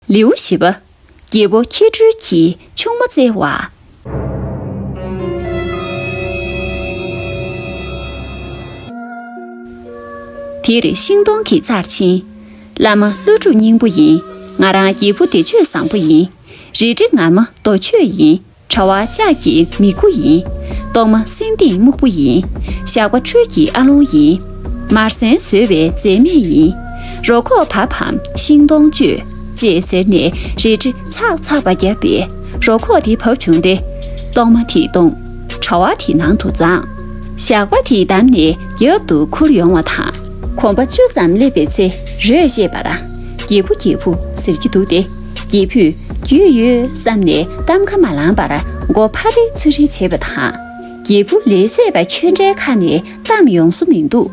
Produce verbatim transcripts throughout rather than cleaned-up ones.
ལེའུ་བཞི་པ། རྒྱལ་པོ་ཁྱི་སྤྲུལ་གྱིས་ཆུང་མ་བཙལ་བ། དེར་ཤིང་སྡོང་གི་རྩར་ཕྱིན། བླ་མ་ཀླུ་སྒྲུབ་སྙིང་པོ་ཡིན། ང་རང་རྒྱལ་པོ་བདེ་སྤྱོད་བཟང་པོ་ཡིན། རལ་གྲི་ངར་མ་རྡོ་ཆོད་ཡིན། དྲ་བ་ལྕགས་ཀྱི་མིག་དགུ་ཡིན། གཏོར་མ་སེང་ལྡེང་སྨུག་པོ་ཡིན། ཞགས་པ་ཁྲུས་ཀྱི་ཨ་ལོང་ཡིན། མར་ཟན་ཟོས་པའི་རྫས་སྨན་ཡིན། རོ་ཁོག་བབ་བམ་ཤིང་སྡོང་གཅོད། ཅེས་ཟེར་ནས་རལ་གྲི་ཚག་ཚག་པ་བརྒྱབ་པས་རོ་ཁོག་དེ་བབས་བྱུང་སྟེ། གཏོར་མ་དེ་བཏུང་། དྲ་བ་དེ་ནང་དུ་བརྫངས། ཞགས་པ་དེ་བསྡམས་ནས་རྒྱབ་ཏུ་ཁུར་ཡོང་བ་དང་། གོམ་པ་བཅུ་ཙམ་སླེབས་པའི་ཚེ་རོས་བཤད་པར། རྒྱལ་པོ་རྒྱལ་པོ་ཟེར་གྱི་འདུག་སྟེ། རྒྱལ་པོས་རྒྱུས་ཡོད་བསམ་ནས་གཏམ་ཁ་མ་ལངས་པར་མགོ་ཕར་རེ་ཚུར་རེ་བྱས་པ་དང་། རྒྱལ་པོ་ལས་ཟད་པ་ཁྱོད་འདྲའི་ཁ་ནས་གཏམ་ཡོང་བཟོ་མི་འདུག་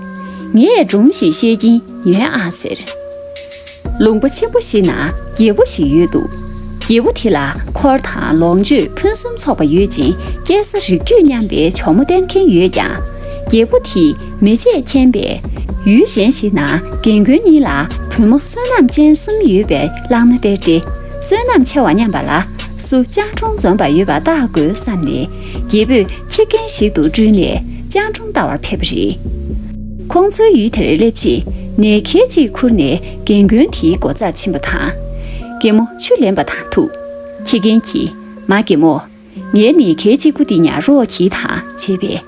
ངས་སྒྲུང་ཞིག་བཤད་ཀྱིན་ཉོན་ཨ་ཟེར། ལུང་པ་ཆེན་པོ་ཞིག་ན་རྒྱལ་པོ་ཞིག་ཡོད་འདུག་རྒྱལ་པོ་དེ་ལ་འཁོར་དང་ལོངས་སྤྱོད་ཕུན་སུམ་ཚོགས་པ་ཡོད་ཅིང་སྐྱེས་ས་རིགས་རྒྱུད་མཉམ་པའི་ཇོ་མོ་བསྟེན་མཁན་ཡོད་ཀྱང་། རྒྱལ་པོ་དེས་མི་བརྗེད་མཁྱེན་པས། ཡུལ་གཞན་ཞིག་ན་རྒན་རྒོན་གཉིས་ལ་བུ་མོ་བསོད་ནམས་ཅན་གསུམ་ཡོད་པའི་གླང་ནག་སྟེར་ཏེ། བསོད་ནམས་ཆེ་བ་མཉམ་པ་ལ་སུ་སྤྱང་གྲུང་འཛོམས་པ་ཡོད་པ་བརྟག་དགོས་བསམ་ནས་རྒྱལ་པོས་ཁྱི་རྒན་ཞིག་ཏུ་སྤྲུལ་ནས་སྤྱང་གྲུང་ལྟ་བར་ཕེབས་པ་རེད། ཁོང་ཚོའི་ཡུལ་དེར་སླེབས་རྗེས་ནས་ཁལ་གཅིག་ཁུར་ནས་རྒན་རྒོན་དེའི་སྒོ་རྩར་ཕྱིན་པ་དང་། རྒན་མོ་ཆུ་ལེན་པ་དང་ཐུག་ཁྱི་རྒན་གྱིས་མ་རྒན་མོ། ངའི་ནས་ཁལ་གཅིག་པུ་འདི་ཉར་རོགས་གྱིས་དང་བྱས་པས།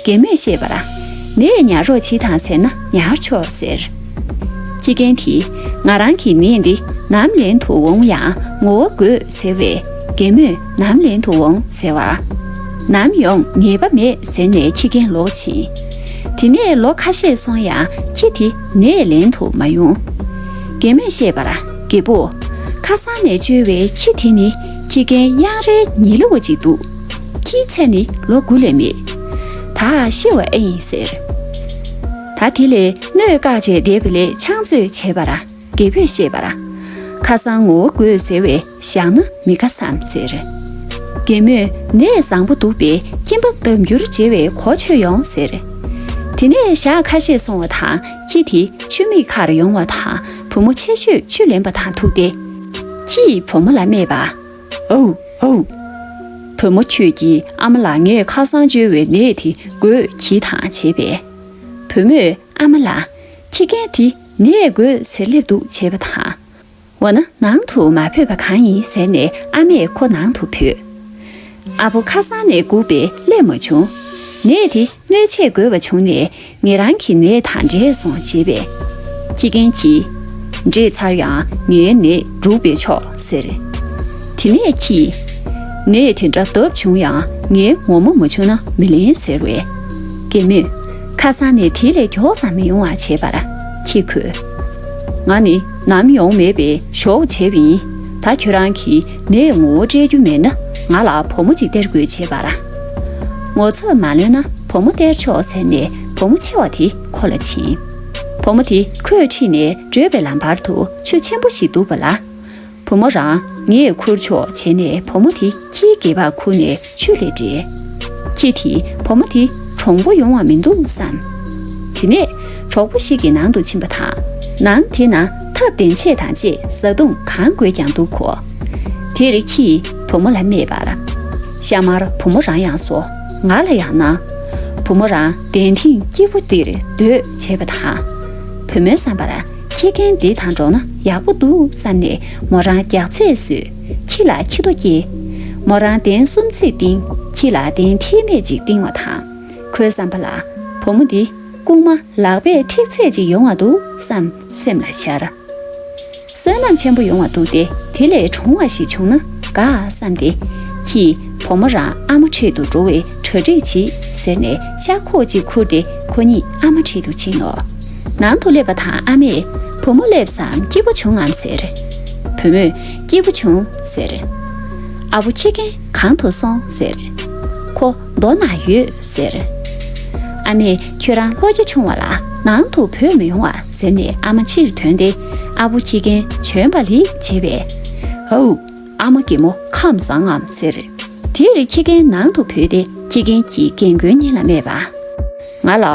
རྒན་མོས་བཤད་པར། ནས་ཉར་རོགས་གྱིས་དང་ཟེར་ན་ཉར་ཆོག་ཟེར། ཁྱི་རྒན་དེས་ང་རང་གི་ནས་འདི་ནམ་ལེན་དུ་འོང་ཡང་ངོ་བོ་དགོས་ཟེར་བས་རྒན་མོས་ནམ་ལེན་དུ་འོང་ཟེར་བར། ནམ་ཡོང་ངེས་པ་མེད་ཟེར་ནས་ཁྱི་རྒན་ལོག་ཕྱིན། དེ་ནས་ལོ་ཁ་ཤས་སོང་ཡང་ཁྱི་དེ་ནས་ལེན་དུ་མ་ཡོང་། རྒན་མོས་བཤད་པར་རྒད་པོ། ཁ་སང་ནས་བཅོལ་བའི་ཁྱི་དེ་ནི་ཁྱི་རྒན་གཡང་རལ་ཉི་ལི་བ་ཅིག་འདུག་ཁྱིའི་ཚད་ནི་ལོ་དགུ་ལས་མེད། ད་ཤི་བ་ཨེ་ཡིན་ཟེར། ད་དེ་ལས་སྣོད་བཀག་བྱས་བསྡད་པ་ལས་ཆང་བཙོས་བྱས་པར་རྒད་པོས་བཤད་པར། ཁ་སང་ངོ་བོ་དགོས་ཟེར་བས་བཞག་ན་མི་དགའ་བསམ་ཟེར། རྒན་མོས་ནས་བཟང་པོ་འདུག་པས་ཁྱིམ་པ་ལྡབ་འགྱུར་བྱེད་པའི་གོ་ཆོད་ཡོང་ཟེར། དེ་ནས་ཞག་ཁ་ཤས་སོང་བ་དང་ཁྱི་དེ་ཆུ་མིག་ཁར་ཡོང་བ་དང་བུ་མོ་ཆེ་ཤོས་ཆུ་ལེན་པ་དང་ཐུག་སྟེ། ཁྱིས་བུ་མོ་ལ་སྨྲས་པ། ཨའུ་ཨའུ། བུ་མོ་ཁྱོད་ཀྱིས་ཨ་མ་ལ་ངས་ཁ་སང་བཅོལ་བའི་ནས་དེ་དགོས་གྱིས་དང་བྱས་པས། བུ་མོས་ཨ་མ་ལ། ཁྱི་རྒན་དེ་ནས་དགོས་ཟེར་སླེབས་འདུག་བྱས་པ་དང་། འོ་ན་ནང་དུ་མ་བོས་པ་གང་ཡིན་ཟེར་ནས་ཨ་མས་ཁོ་ནང་དུ་བོས། ཨ་བོ་ཁ་སང་ནས་སྒུག་པས་སླེབས་མ་བྱུང་། ནས་དེ་སྣོད་ཆས་དགོས་པ་བྱུང་ནས་ངེད་རང་གི་ནས་དང་འདྲེས་སོང་བྱས་པས། ཁྱི་རྒན་གྱིས། འདྲེས་ཚར་ཡང་ངའི་ནས་སྒྲུག་པས་ཆོག་ཟེར། དེ་ནས་ཁྱིས། ནས་དེ་འདྲ་ལྡབ་བྱུང་ཡང་ངའི་ངོ་མ་མ་བྱུང་ན་མི་ལེན་ཟེར་བས། རྒན་མོས། ཁ་སང་ནས་དེ་ལས་མགྱོགས་ཙམ་མི་ཡོང་བ་བྱས་པར་ཁྱི་ཁོས། ང་ནི་ནམ་ཡོང་མེད་པས་ཞོག་བྱས་པ་ཡིན། ད་ཁྱོད་རང་གིས་ནས་ངོ་བོ་སྤྲད་རྒྱུ་མེད་ན་ང་ལ་བུ་མོ་ཅིག་སྟེར་དགོས་བྱས་པར། ངོ་ཚབ་མ་ལོན་ན་བུ་མོ་སྟེར་ཆོག་ཟེར་ནས་བུ་མོ་ཆེ་བ་དེ་ཁོ་ལ་བྱིན། བུ་མོ་དེ་ཁོས་ཁྲིད་ནས་བགྲོད་པའི་ལམ་བར་དུ་ཆུ་ཆེན་པོ་ཞིག་འདུག་པ་ལ། བུ་མོ་རང་ངས་ཁུར་ཆོག་བྱས་ནས་བུ་མོ་དེ་ཁྱིའི་སྒལ་པར་ཁུར་ནས་ཆུ་ལས་བྲལ། ཁྱི་དེས་བུ་མོ་དེ་གྲུང་པོ་ཡོང་བ་མི་འདུག་བསམ། དེ་ནས་གྲོགས་པོ་ཞིག་གི་ནང་དུ་ཕྱིན་པ་དང་ནང་དེ་ན་ཐབ་གདན་ཆས་དང་བཅས་བཟའ་བཏུང་གང་དགོས་ཀྱང་འདུག་གོ། དེར་ཁྱིས་བུ་མོ་ལ་སྨྲས་པར། ཤ་མར་བུ་མོ་རང་ཡང་ཟོ། ང་ལ་ཡང་གནང་། བུ་མོ་རང་གདན་ཐིང་སྐྱིད་པོ་འདིར་སྡོད་བྱས་པ་དང་། བུ་མོའི་བསམ་པར། ཁྱི་རྒན་འདི་དང་འགྲོགས་ན་ཡག་པོ་འདུག་བསམ་ནས་མོ་རང་རྒྱགས་ཚད་བཟོས། ཁྱི་ལ་ཁྱི་ཏོ་སྐྱེལ། མོ་རང་གདན་གསུམ་ཚིགས་བཏིང་ཁྱི་ལ་གདན་ཐིག་མེད་ཅིག་བཏིང་བ་དང་། ཁོའི་བསམ་པ་ལ། བུ་མོ་འདི་རྐུན་མ་ལག་པས་ཐེག་ཚད་ཅིག་ཡོང་བ་འདུག་བསམ་སེམས་ལ་ཤར། བསོད་ནམས་ཆེན་པོ་ཡོང་བ་འདུག་སྟེ་དེ་ལས་གྲུང་བ་ཞིག་བྱུང་ན་དགའ་བསམ་སྟེ། ཁྱིས་བུ་མོ་རང་ཨ་མ་འཁྲིས་དུ་འགྲོ་བའི་གྲ་སྒྲིག་བྱེད་ཟེར་ནས་ཤ་ཁོག་ཅིག་ཁུར་ཏེ་ཁོ་གཉིས་ཨ་མ་འཁྲིས་དུ་ཕྱིན་ནོ། ནང་དུ་སླེབས་པ་དང་ཨ་མས་བུ་མོ་སླེབས་སམ་སྐྱིད་པོ་བྱུང་ངམ་ཟེར། བུ་མོས་སྐྱིད་པོ་བྱུང་ཟེར། ཨ་བོ་ཁྱི་རྒན་གང་དུ་སོང་ཟེར། ཁོ་མདོ་ན་ཡོད་ཟེར། ཨ་མས་ཁྱོད་རང་ལྷོ་རྒྱ་ཆུང་བ་ལ་ནང་དུ་བོས་མི་ཡོང་བ་ཟེར་ནས་ཨ་མ་ཕྱིར་ཐོན་ཏེ་ཨ་བོ་ཁྱི་རྒན་བྱོན་པ་ལེགས་བྱས་པས། ཧའུ། ཨ་མ་རྒན་མོ་ཁམས་བཟང་ངམ་ཟེར། དེར་ཁྱི་རྒན་ནང་དུ་བུད་དེ་ཁྱི་རྒན་གྱིས་རྒན་རྒོན་གཉིས་ལ་སྨྲས་པ། ང་ལ་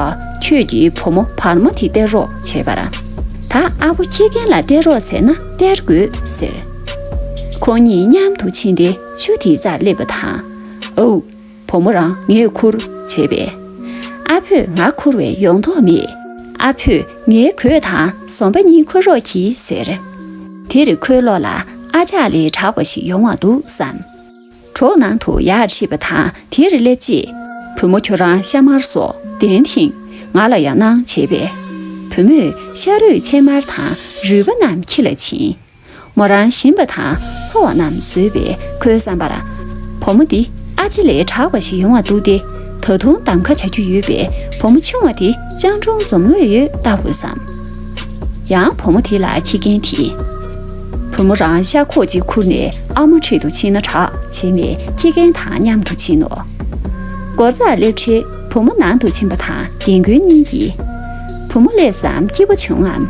ཁྱོད་ཀྱིས་བུ་མོ་བར་མ་དེ་སྟེར་རོགས་བྱས་པར། ད་ཨ་བོ་ཁྱི་རྒན་ལ་སྟེར་རོགས་ཟེར་ན་སྟེར་དགོས་ཟེར། ཁོང་གཉིས་མཉམ་དུ་ཕྱིན་ཏེ་ཆུ་དེའི་རྩར་སླེབས་པ་དང་། ཨོ། བུ་མོ་རང་ངས་ཁུར་བྱས་པས། ཨ་ཕོས་ང་ཁུར་བས་ཡོང་དོགས་མེད། ཨ་ཕོས་ངའི་གོས་དང་ཟོམ་པ་གཉིས་ཁུར་རོགས་གྱིས་ཟེར། དེར་ཁོའི་བློ་ལ་ཨ་ཅག་ལས་དྲག་པ་ཞིག་ཡོང་བ་འདུག་བསམ། གྲོགས་ནང་དུ་ཡར་ཁྲིད་པ་དང་དེར་སླེབས་རྗེས། བུ་མོ་ཁྱོད་རང་ཤ་མར་སོགས་གདན་ཐིང་། ང་ལ་ཡང་གནང་བྱས་པས། བུ་མོས་ཤ་རུས་ཕྱེ་མར་དང་རུས་པ་རྣམས་ཁྱི་ལ་བྱིན། མོ་རང་ཞིམ་པ་དང་ཚོ་བ་རྣམས་བཟོས་པས་ཁོའི་བསམ་པར། བུ་མོ་འདི་ཨ་ཅེ་ལས་དྲག་པ་ཞིག་ཡོང་བ་འདུག་སྟེ། ད་དུང་གདམ་ཁ་བྱ་རྒྱུ་ཡོད་པས་བུ་མོ་ཆུང་བ་དེ་སྤྱང་གྲུང་འཛོམས་ལོས་ཡོད་ལྟ་བུ་བསམ། ཡང་བུ་མོ་དེ་ལ་ཁྱི་རྒན་དེས། བུ་མོ་རང་ཤ་ཁོག་ཅིག་ཁུར་ནས་ཨ་མ་ཁྲིད་དུ་ཕྱིན་ན་དྲག་བྱས་ནས་ཁྱི་རྒན་དང་མཉམ་དུ་ཕྱིན་ནོ། སྒོ་རྩར་སླེབས་འཕྲལ་བུ་མོ་ནང་དུ་ཕྱིན་པ་དང་རྒན་རྒོན་གཉིས་ཀྱིས། བུ་མོ་སླེབས་སམ་སྐྱིད་པོ་བྱུང་ངམ།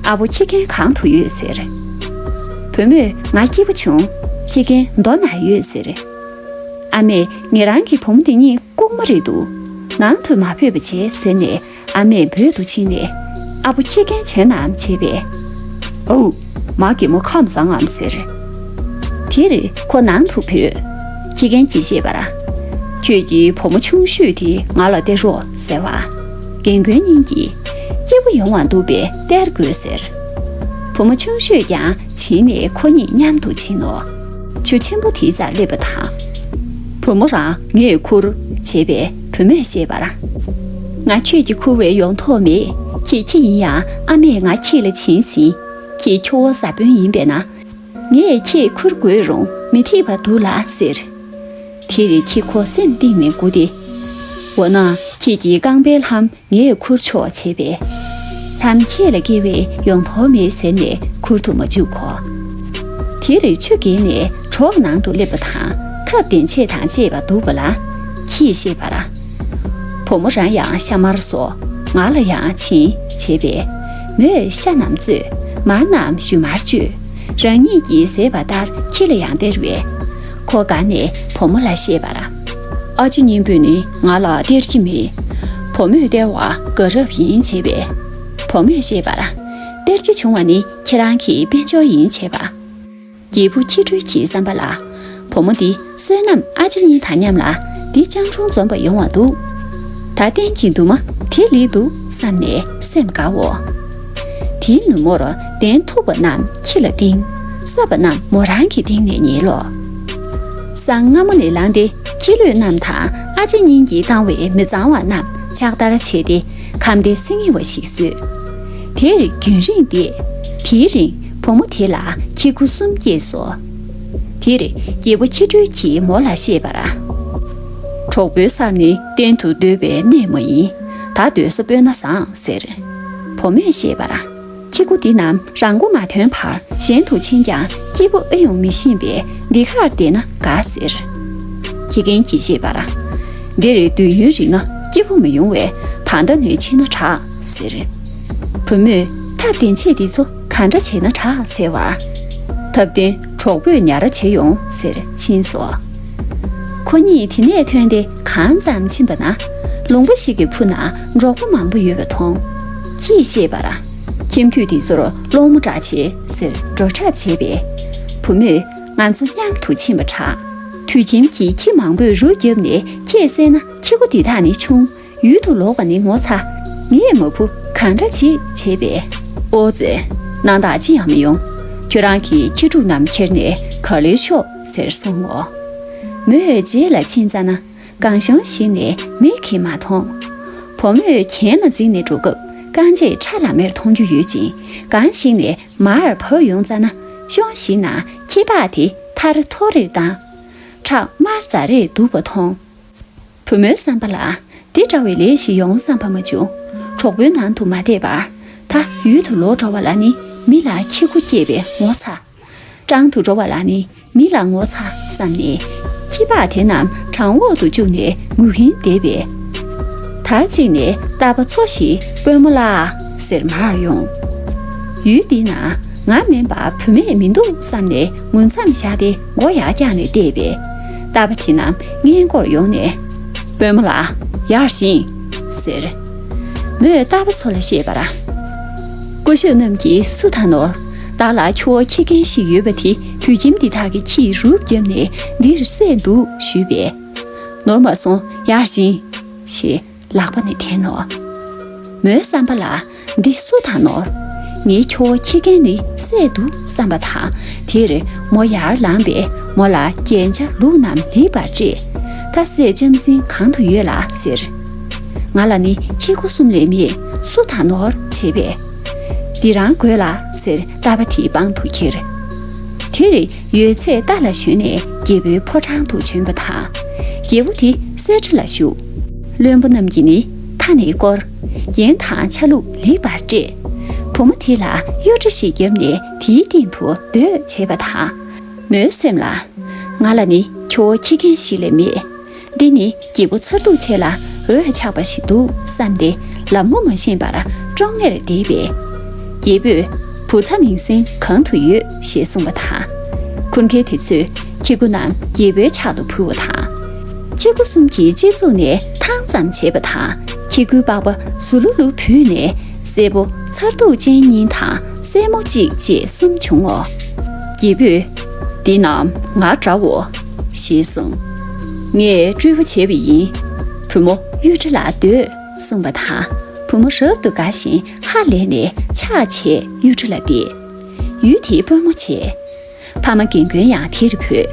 ཨ་བོ་ཁྱི་རྒན་གང་དུ་ཡོད་ཟེར། བུ་མོས་ང་སྐྱིད་པོ་བྱུང་། ཁྱི་རྒན་མདོ་ན་ཡོད་ཟེར། ཨ་མས་ངེད་རང་གི་བུ་མོ་འདི་གཉིས་ལྐུགས་མ་རེད་འདུག་ནང་དུ་མ་བུད་པ་བྱས་ཟེར་ནས་ཨ་མས་འབོད་དུ་ཕྱིན་ནས། ཨ་བོ་ཁྱི་རྒན་བྱོན་ནམ་བྱས་པས། ཨོ། མ་གི་མོ་ཁམས་བཟང་ངམ་ཟེར། དེར་ཁོ་ནང་དུ་བུད། ཁྱི་རྒན་གྱིས་བཤད་པར། ཁྱོད་ཀྱི་བུ་མོ་ཆུང་ཤོས་དེ་ང་ལ་སྟེར་རོགས་ཟེར་བ། རྒན་རྒོན་གཉིས་ཀྱིས། སྐྱིད་པོ་ཡོང་བ་འདུག་པས་སྟེར་དགོས་ཟེར། བུ་མོ་ཆུང་ཤོས་ཀྱང་བྱིན་ནས་ཁོ་གཉིས་མཉམ་དུ་ཕྱིན་ནོ། ཆུ་ཆེན་པོ་དེའི་རྩར་སླེབས་པ་དང་། བུ་མོ་རང་ངས་ཁུར་བྱས་པས་བུ་མོས་བཤད་པར། ང་ཁྱོད་ཀྱིས་ཁུར་བས་ཡོང་དོགས་མེད། ཁྱེད་ཁྱི་ཡིན་ཡང་ཨ་མས་ང་ཁྱེད་ལ་བྱིན་ཟིན། ཁྱེད་ཁྱོ་བོ་བཟའ་དཔོན་ཡིན་པས་ན། ངས་ཁྱེད་ཁུར་དགོས་རུང་མི་ཐེག་པ་འདུག་ལ་ཟེར། དེར་ཁྱི་ཁོ་སེམས་གཏིང་ནས་མགུ་སྟེ། འོ་ན་ཁྱེད་ཀྱི་རྐང་པའི་ལྷམ་ངས་ཁུར་ཆོག་བྱས་པས། ལྷམ་ཁྱེད་ལ་སྐྱེ་བས་ཡོང་དོགས་མེད་ཟེར་ནས་ཁུར་དུ་མ་བཅུག་གོ། དེར་ཆུ་བརྒལ་ནས་གྲོགས་ནང་དུ་སླེབས་པ་དང་ཐབ་གདན་ཆས་དང་བཅས་པ་འདུག་པ་ལ། ཁྱིས་བཤད་པར། བུ་མོ་རང་ཡང་ཤ་མར་སོགས་ང་ལ་ཡང་བྱིན་བྱས་པས། མོས་ཤ་རྣམས་བཙོས། མར་རྣམས་ཞུན་མར་བཅོས། རང་ཉིད་ཀྱིས་བཟས་པ་ལྟར་ཁྱི་ལ་ཡང་སྟེར་བས། ཁོ་དགའ་ནས་བུ་མོ་ལ་བཤད་པར། ཨ་ཅེ་གཉན་པོས་ནི་ང་ལ་སྟེར་གྱི་མེད། བུ་མོས་སྟེར་བ་དགའ་རབ་ཡིན་བྱས་པས། བུ་མོས་བཤད་པར། སྟེར་རྒྱུ་བྱུང་བ་ནི་ཁྱེད་རང་གི་དཔལ་འབྱོར་ཡིན་བྱས་པ། རྒྱལ་བུ་ཁྱི་སྤྲུལ་གྱི་བསམ་པ་ལ། བུ་མོ་འདི་བསོད་ནམས་ཨ་ཅེ་གཉིས་དང་མཉམ་ལ་འདི་སྤྱང་གྲུང་འཛོམས་པ་ཡོང་བ་འདུག་ད་གཏན་གྱི་འདུན་མ་དེ་ལེགས་འདུག་བསམ་ནས་སེམས་དགའ་འོ། དེའི་ནུབ་མོར་གདན་མཐུག་པ་རྣམས་ཁྱི་ལ་བཏིང་། སྲབ་པ་རྣམས་མོ་རང་གིས་བཏིང་ནས་ཉལ་ལོ། སང་སྔ་མོ་ནས་ལངས་ཏེ་ཁྱི་ལུད་རྣམས་དང་ཨ་ཅེ་གཉིས་ཀྱིས་བཏང་བའི་མི་གཙང་བ་རྣམས་ཕྱགས་བདར་བྱས་ཏེ་ཁམས་བདེ་སེང་ངེ་བ་ཞིག་བཟོས། དེར་རྒྱུན་རིང་སྟེ། དེའི་རིང་བུ་མོ་དེ་ལ་ཁྱི་གུ་གསུམ་སྐྱེས་སོ། དེར་རྒྱལ་པོ་ཁྱི་སྤྲུལ་གྱིས་མོ་ལ་བཤད་པར། གྲོགས་པོའི་སར་ནི་གཏན་དུ་སྡོད་པའི་གནས་མ་ཡིན། ད་སྡོད་ས་སྤོས་ན་བཟང་ཟེར། བུ་མོས་བཤད་པར། ཁྱི་གུ་འདི་རྣམས་རང་མགོ་མ་ཐོན་བར་གཞན་དུ་ཕྱིན་ཀྱང་སྐྱིད་པོ་ཨེ་ཡོང་མི་ཤེས་པས་འདི་གར་བསྡད་ན་དགའ་ཟེར། ཁྱི་རྒན་གྱིས་བཤད་པར། འདིར་སྡོད་ཡུན་རིང་ན་སྐྱིད་པོ་མི་ཡོང་བས་ད་ལྟ་ནས་ཕྱིན་ན་དྲག་ཟེར། བུ་མོས་ཐབ་གདན་ཆས་འདི་ཚོ་ག་འདྲ་བྱས་ན་དྲག་ཟེར་བར། ཐབ་གདན་གྲོགས་པོས་ཉར་བྱས་ཡོང་ཟེར་ཕྱིན་སོ། ཁོ་གཉིས་དེ་ནས་ཐོན་ཏེ་གང་ཙམ་ཕྱིན་པ་ན་ལུང་པ་ཞིག་གི་ཕུ་ན་འབྲོག་པ་མང་པོ་ཡོད་པ་མཐོང་། ཁྱིས་བཤད་པར། ཁྱིམ་དུད་འདི་ཚོར་སློང་མོ་འདྲ་བྱེད་ཟེར་འགྲོ་འཁྲབ་བྱས་པས། བུ་མོས་ང་ཚོ་མཉམ་དུ་ཕྱིན་པ་དྲག་དུད་ཁྱིམ་གྱི་ཁྱི་མང་པོས་རུ་བརྒྱབ་ནས་ཁྱེད་བསད་ན་ཁྱི་གུ་འདི་དག་ནི་ཆུང་། ཡུལ་དུ་ལོག་པ་ནི་ངོ་ཚ། ངས་མ་བུ་གང་འདྲ་བྱེད་བྱས་པས། ཨོ་ཙེ། སྣང་དག་ཅི་ཡང་མི་ཡོང་། ཁྱོད་རང་གིས་ཁྱི་ཕྲུག་རྣམས་ཁྱེར་ནས་ག་ལེར་ཤོག་ཟེར་གསུངས་ངོ་། མོས་རྗེས་ལ་ཕྱིན་ཙ་ན་སྒང་གཤོང་ཞིག་ནས་མིག་གིས་མ་མཐོང་། བུ་མོས་གྱེན་ལ་འཛེགས་ནས་འགྲོ་སྐབས་རྐང་རྗེས་ཁྲ་ལམ་མེར་མཐོང་རྒྱུ་ཡོད་ཅིང་སྒང་ཞིག་ནས་མར་བབས་ཡོང་ཙ་ན་གཤོང་ཞིག་ན་ཁྱི་པགས་དེ་ཐར་ཐོར་རེར་བཏང་། ཁྲག་དམར་འཛར་རེར་འདུག་པ་མཐོང་། བུ་མོའི་བསམ་པ་ལ་འདི་འདྲ་བའི་ལས་ཤིག་ཡོང་བསམ་པ་མ་བྱུང་། གྲོགས་པོའི་ནང་དུ་མ་བསྡད་པར་ད་ཡུལ་དུ་ལོག་འགྲོ་བ་ལ་ནི་མི་ལ་ཁྱི་གུ་སྐྱེས་པའི་ངོ་ཚ། སྤྲང་དུ་འགྲོ་བ་ལ་ནི་མི་ལ་ངོ་ཚ་བསམ་ནས་ཁྱི་པགས་དེ་རྣམས་བྲང་འོག་ཏུ་བཅུག་ནས་ངུ་གིན་བསྡད་པས། དར་ཅིག་ནས་རྟ་པ་ཚོ་ཞིག་དཔོན་མོ་ལགས་ཟེར་མར་ཡོང་། ཡུལ་འདི་ན་ང་མིན་པ་བུད་མེད་མི་འདུག་བསམ་ནས་ངུ་མཚམས་བཞག་སྟེ་མགོ་ཡར་བཀྱགས་ནས་བལྟས་པས། རྟ་པ་དེ་རྣམས་སྔས་མགོར་ཡོང་ནས། དཔོན་མོ་ལགས་ཡར་བཞེངས། ཟེར། མོས་རྟ་པ་ཚོ་ལ་བཤད་པར། སྐུ་ཞབས་རྣམས་ཀྱིས་སུ་དང་ནོར། བདག་ལ་ཁྱོ་བོ་ཁྱི་རྒན་ཞིག་ཡོད་པ་དེ་དུད་ཁྱིམ་འདི་དག་གིས་ཁྱིས་རུབ་བརྒྱབ་ནས་འདིར་བསད་འདུག་ཞུས་པས། ནོར་མ་སོང་ཡར་བཞེངས། ཞེས་ལག་པ་ནས་འཐེན་ནོ། མོའི་བསམ་པ་ལ། འདི་སུ་དང་ནོར། ངའི་ཁྱོ་བོ་ཁྱི་རྒན་ནི་བསད་འདུག་བསམ་པ་དང་། དེར་མོ་ཡར་ལངས་པས་མོ་ལ་རྒྱན་ཆ་ལུགས་རྣམས་ལེགས་པར་སྤྲས། ད་སྲས་ལྕམ་སྲིང་གང་དུ་ཡོད་ལགས་ཟེར། ང་ལ་ནི་ཁྱི་གུ་གསུམ་ལས་མེད། སུ་དང་ནོར་བྱས་པས། འདི་རང་དགོས་ལགས་ཟེར་རྟ་པ་དེའི་པང་དུ་ཁྱེར། དེར་ཡོད་ཚད་རྟ་ལ་ཞོན་ནས་རྒྱལ་པོའི་ཕོ་བྲང་དུ་བྱོན་པ་དང་། རྒྱལ་པོ་དེ་གསེར་ཁྲི་ལ་བཞུགས། བློན་པོ་རྣམས་ཀྱིས་ནི་མཐའ་ནས་བསྐོར། རྒྱན་དང་ཆ་ལུགས་ལེགས་པར་སྤྲས། བུ་མོ་དེ་ལ་གཡུ་སྒྲ་ཞིག་བརྒྱབ་ནས་དེའི་སྟེང་དུ་སྡོད་བྱས་པ་དང་། མོའི་སེམས་ལ། ང་ལ་ནི་ཁྱོ་བོ་ཁྱི་རྒན་ཞིག་ལས་མེད། འདི་ནི་རྒྱལ་པོ་མཚར་སྡུག་ཆེ་ལ་འོས་ཆགས་པ་ཞིག་འདུག་བསམ་སྟེ་ལམ་ངོ་མ་ཤེས་པར་ཀྲོང་ངེར་བསྡད་པས། རྒྱལ་པོས་བུ་ཚ་མིང་སྲིང་གང་དུ་ཡོད་ཞེས་གསུངས་པ་དང་། ཁུར་མཁན་དེ་ཚོས་ཁྱི་གུ་རྣམས་རྒྱལ་པོའི་ཕྱག་ཏུ་ཕུལ་བ་དང་། ཁྱི་གུ་གསུམ་གྱིས་སྤྱི་གཙུག་ནས་ཐང་ཙམ་བྱས་པ་དང་། ཁྱི་གུའི་པགས་པ་ཟུ་ལུ་ལུ་བུད་ནས་སྲས་པོ་མཚར་སྡུག་ཅན་གཉིས་དང་སྲས་མོ་གཅིག་བཅས་གསུམ་བྱུང་ངོ་། རྒྱལ་པོས། འདི་རྣམས་ང་འདྲའོ། ཞེས་གསུངས། ངས་སྤྲུལ་པ་བྱས་པ་ཡིན། བུ་མོ་གཡུ་སྒྲ་ལ་སྡོད་གསུངས་པ་དང་། བུ་མོ་རབ་ཏུ་དགའ་ཞིང་ཧ་ལས་ནས་ཕྱག་བྱས་གཡུ་སྒྲ་ལ་བསྡད། ཡུལ་དེའི་དཔོན་མོ་བྱས། ཕ་མ་རྒན་རྒོན་ཡང་དེར་བོས།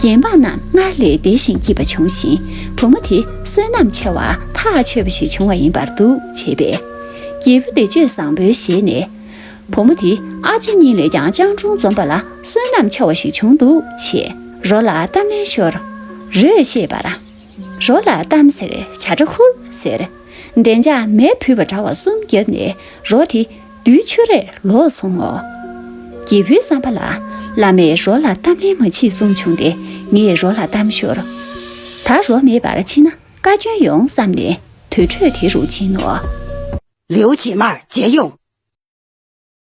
རྒྱལ་འབངས་རྣམས་སྔར་ལས་བདེ་ཞིང་སྐྱིད་པ་བྱུང་ཞིང་། བུ་མོ་དེ་བསོད་ནམས་ཆེ་བ་ཐག་ཆོད་པ་ཞིག་བྱུང་བ་ཡིན་པར་འདུག་བྱས་པས། རྒྱལ་པོ་བདེ་སྤྱོད་བཟང་པོའི་ཞལ་ནས། བུ་མོ་དེ་ཨ་ཅེ་གཉིས་ལས་ཀྱང་སྤྱང་གྲུང་འཛོམས་པ་ལ་བསོད་ནམས་ཆེ་བ་ཞིག་བྱུང་འདུག་བྱས། རོ་ལ་གཏམ་ལན་ཤོར། རོས་བཤད་པར། རོ་ལ་གཏམ་ཟེར་བྱ་སྒྲ་ཁུར་ཟེར། བདེ་འཇགས་མེ་བུས་པ་འདྲ་བ་གསུམ་བརྒྱབ་ནས་རོ་དེ་རྡུལ་ཆུ་རེར་ལོག་སོང་ངོ་། རྒྱལ་པོའི་བསམ་པ་ལ། བླ་མས་རོ་ལ་གཏམ་ལན་མ་བྱེད་གསུངས་བྱུང་སྟེ་ངས་རོ་ལ་གཏམ་ཤོར། ད་རོ་མེད་པར་ཕྱིན་ན་བཀའ་བཀྱོན་ཡོང་བསམ་ནས་དུར་ཁྲོད་དེ་རུ་ཕྱིན་ནོ། 刘解闷儿解蛹